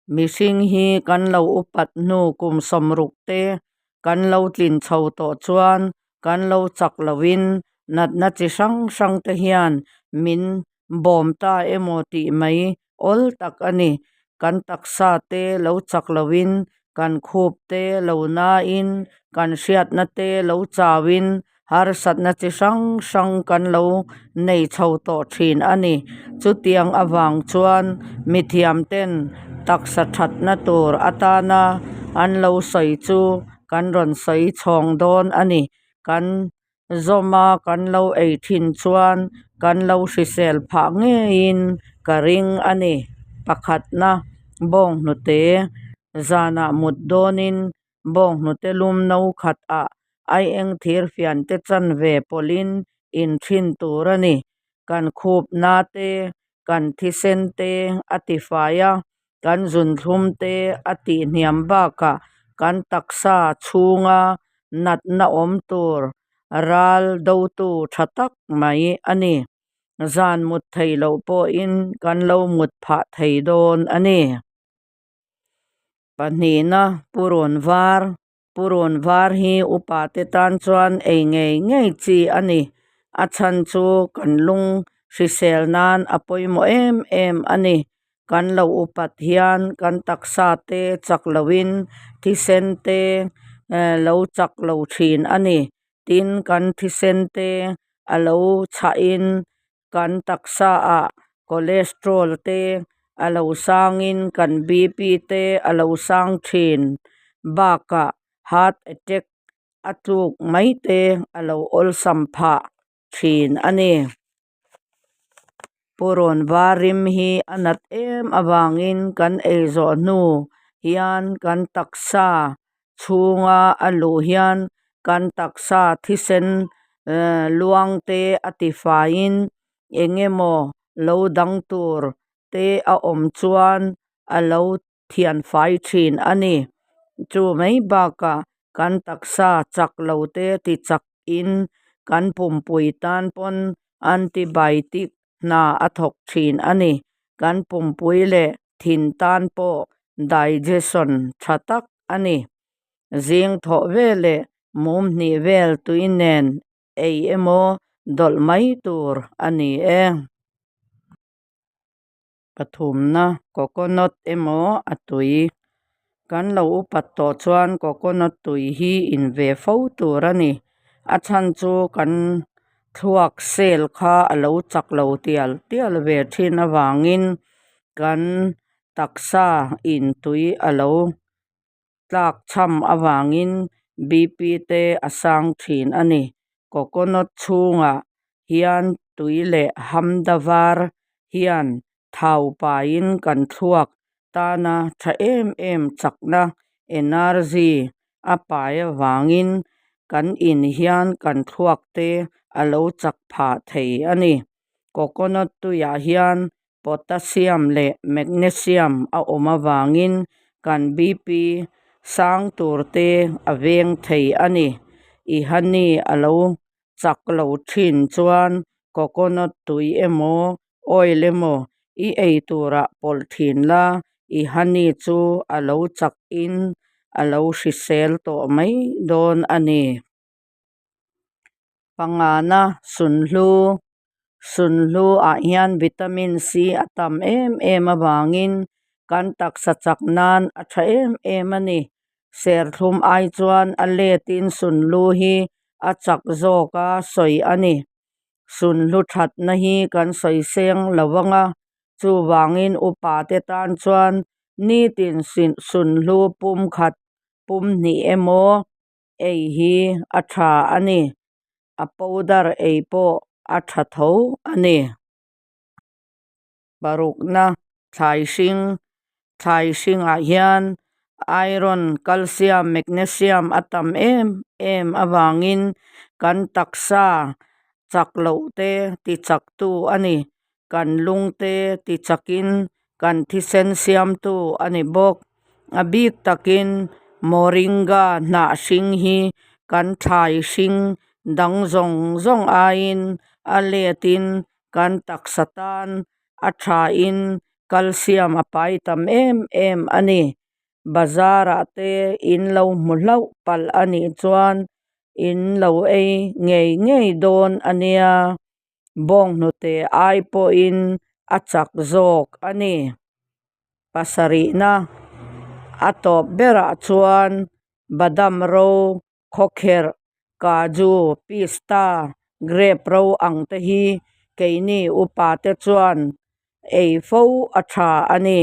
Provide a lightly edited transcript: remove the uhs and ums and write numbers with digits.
Mihring hi kan lo upat hnu kum 60 te kan lo tlin chho tawh chuan kan lo chak loin natna chi hrang hrang te hian min bawm ta emaw tih mai awl tak a ni. Kan taksa te lo chak loin kan khup te lo nain kan hriatna te lo chauin harsatna chi hrang hrang kan lo nei chho tawh thin a ni. Chutiang avang chuan mithiam ten taksa thatna tur atana an lo sawi chu kan rawn sawi chhawng dawn a ni. Kan zawma kan lo ei thin chuan kan lo hrisel phah ngeiin ka ring a ni. Pakhatna bawnghnute zanah mut dawnin bawnghnute lum no khat ah aieng thir fian te chanve pawlhin in thin tur a ni. Kan khup na te, kan thisen te a tifai a, kan zunthlum te a tihhniam bakah kan taksa chhunga natna awm tur ral dotu tha tak mai a ni. Zan mut theih loh pawhin kan lo mut phah thei dawn a ni. Pahnihna purun var Purun var hi upa te tan chuan ei ngei ngei chi a ni. A chhan chu kan lung hrisel nan a pawimawh em em a ni. Kan lo upat hian kan taksa te chak loin thisen te lo chak lo thin a ni. Tin, kan thisen te a lo chhahin kan taksa ah cholesterol te a lo sangin kan bp te a lo sang thin bakah heart attack a tluk mai te a lo awlsam phah thin a ni. Purun var rim hi a nat em avangin kan ei zawh hnu hian kan taksa chhunga a luh hian kan taksa thisen luang te a tifaiin eng emaw lo dang tur te a awm chuan a lo thian fai thin a ni. Chu mai bakah kan taksa chak lo te ti chak in kan pumpui tan pawn antibiotic hna a thawk thin a ni. Kan pumpui leh thin tan pawh digestion tha tak a ni. Zing thawh veleh mum hnih vel tui nen ei emaw dawlh mai tur a ni e. Pathumna coconut emaw a tui. Kan lo upat tawh chuan coconut tui hi in ve fo tur a ni. A chhan chu kan thluak cell kha a lo chak lo tial tial ve thin avangin kan taksa in tui a lo tlak chham avangin bp te a sang thin a ni. Coconut chhungah hian tui leh hamda var hian thau paiin kan thluak tana tha em em chakna energy a pai avangin kan in hian kan thluak te a lo chak phah thei a ni. Coconut tuiah hian Potassium leh Magnesium a awm avangin kan BP sang tur te a veng thei a ni. I honey a lo chak lo thin chuan coconut tui emaw oil emaw i ei turah pawlh thin la, i honey chu a lo chak in a lo hrisel tawh mai dawn a ni. Pangana sunhlu Sunhlu ah hian vitamin C a tam em em avangin kan taksa chak nan a tha em em a ni. Serthlum ai chuan a letin sunhlu hi a chak zawk a sawi a ni. Sunhlu thatna hi kan sawi seng lo ang a, chuvangin upa te tan chuan nitin sunhlu pum khat pum hnih emaw ei hi a tha a ni. A powder ei pawh a tha tho a ni. Parukna thlai hring thlai hringah hian iron calcium magnesium a tam em em avangin kan taksa chak loh te ti chak tu a ni. Kan lung te ti chakin kan thisen siamtu a ni bawk. A bik takin moringa hnah hring hi kan thlai hring dang zawng zawng aiin a letin kan taksa tan a thain. Calcium a pai tam em em a ni. Bazar ah te in lo hmu hlauh palh a nih chuan in lo ei ngei ngei dawn a nia. Bawnghnute ai pawhin a chak zawk a ni. Pasarihna a tawp berah chuan badam ro khawkherh kaju pista grape ro ang te hi keini upa te chuan ei fo a tha a ni.